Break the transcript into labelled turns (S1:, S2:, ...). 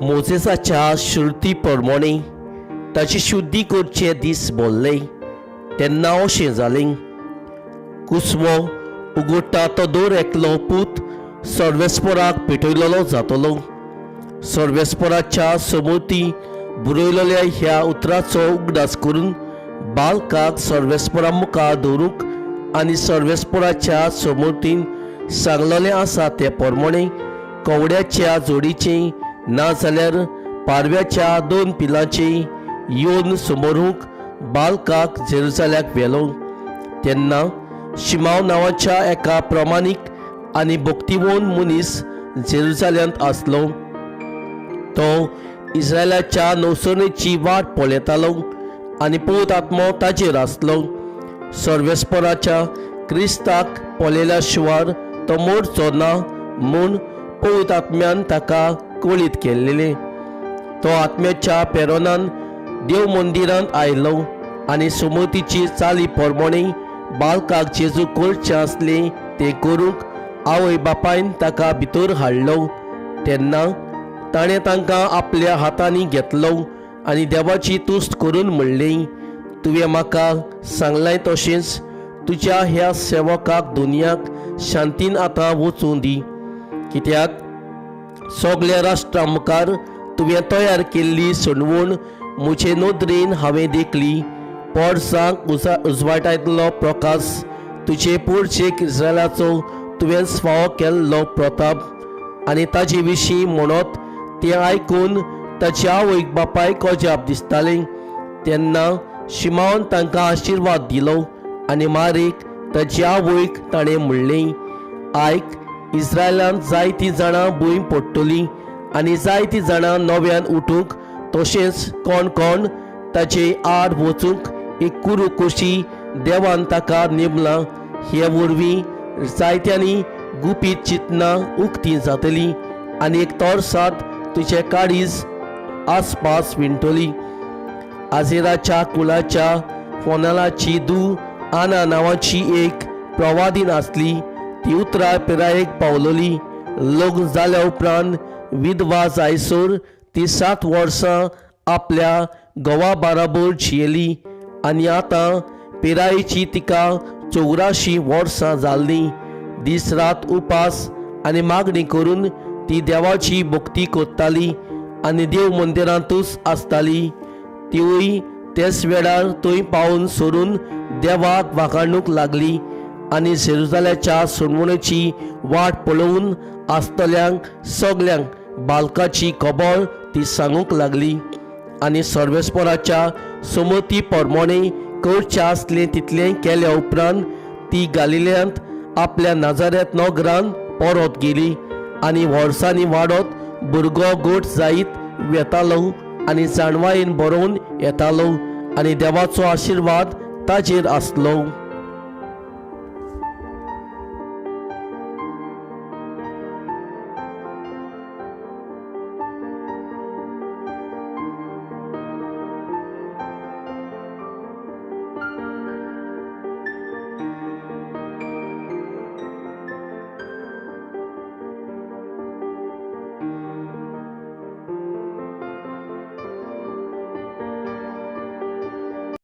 S1: मोजेसाच्या श्रुती प्रमाणे ताची शुद्धी करचे दीस बोल्ले तेन्ना अशें जालें. कुसमो उगडटा तो दर एकलो पूत सर्वेस्पराक पेटयलेलो जातलो. सर्वेस्पराच्या समोती बरयलेल्या ह्या उतराचो उगडास करून बालकाक सर्वेस्परा मुखार दवरूंक आनी सर्वेस्पराच्या समोतीन सांगलेलें आसा ते प्रमाणे कवड्याच्या जोडीचें नाजाल्यार पारव्याच्या दोन पिलांचें येवन समोरूंक बालकाक जेरुजाल्याक व्हेलो. तेन्ना शिमाव नांवाच्या एका प्रमाणीक आनी भक्तिवंत मनीस जेरुजाल्यांत आसलो. तो इस्रायलाच्या नवसरणेची वाट पळयतालो आनी पवित्र आत्मो ताचेर आसलो. सर्वेस्पराच्या क्रिस्ताक पळयल्या शिवार तो मोडचो ना म्हूण पवित्र आत्म्यान ताका कळीत केल्लें. तो आत्म्याच्या पेरोनान देव मंदिरांत आयलो आनी सुमतीची चाली प्रमाणे बालकाक जेजू करचें आसलें तें करूंक आवय बापायन ताका भितर हाडलो. तेन्ना ताणें तांकां आपल्या हातांनी घेतलो आनी देवाची तुस्त करून म्हणलें, तुवें म्हाका सांगलें तशेंच तुज्या ह्या सेवकाक दुनियाक शांतीन आतां वचूं दी, कित्याक सगल्या राष्ट्रां मुखार तुवें तयार केल्ली सणवण म्हजे नदरेन हांवें देखली. पोरसांक उजवाटांतलो प्रकाश, तुजे पोरचेक इस्रायलाचो तुवें फावो केल्लो प्रताप. आनी ताजे विशीं म्हणत तें आयकून ताच्या आवयक बापायक अजाप दिसतालें. तेन्ना शिमावन तांकां आशिर्वाद दिलो आनी मारीक ताची आवयक ताणें म्हणलें, आयक, इस्रायलांत जायतीं जाणां भूंय पडटलीं आनी जायतीं जाणां नव्यान उठूंक तशेंच कोण कोण ताचे आड वचूंक एक कुरू कशी देवान ताका नेमलां. हे वरवीं जायत्यांनी गुपीत चिंतनां उक्तीं जातलीं आनी एक तोरसात तुजें काळीज आसपास विणटली. आझेराच्या कुळाच्या फोनालाची दू आना नांवाची एक प्रवादीन आसली. ती उतरां पिरायेक पावलोली. लग्न जाल्या उपरांत विधवा जायसर ती 7 वर्सां आपल्या घोवा बाराबर जियेली आनी आतां पिरायेची तिका 84 वर्सां जाल्लीं. दीस रात उपास आनी मागणी करून ती देवाची भक्ती करताली आनी देव मंदिरांतूच आसताली. तिवूय तेच वेळार थंय पावून सरून देवाक वाखाणूंक लागली आनी जेरुजाल्याच्या सोडवणेची वाट पळोवन आसतल्यांक सगल्यांक बालकाची खबर ती सांगूंक लागली आनी सर्वेस्पराच्या समती प्रमाणे करचें आसलें तितलें केल्या उपरांत ती गालिल्यांत आपल्या नाजाऱ्यात नगरान परत गेली आनी वर्सांनी वाडत भुरगो गोट जायत वेतालो आनी जाणवायेन बरोवन येतालो आनी देवाचो आशिर्वाद ताजेर आसलो.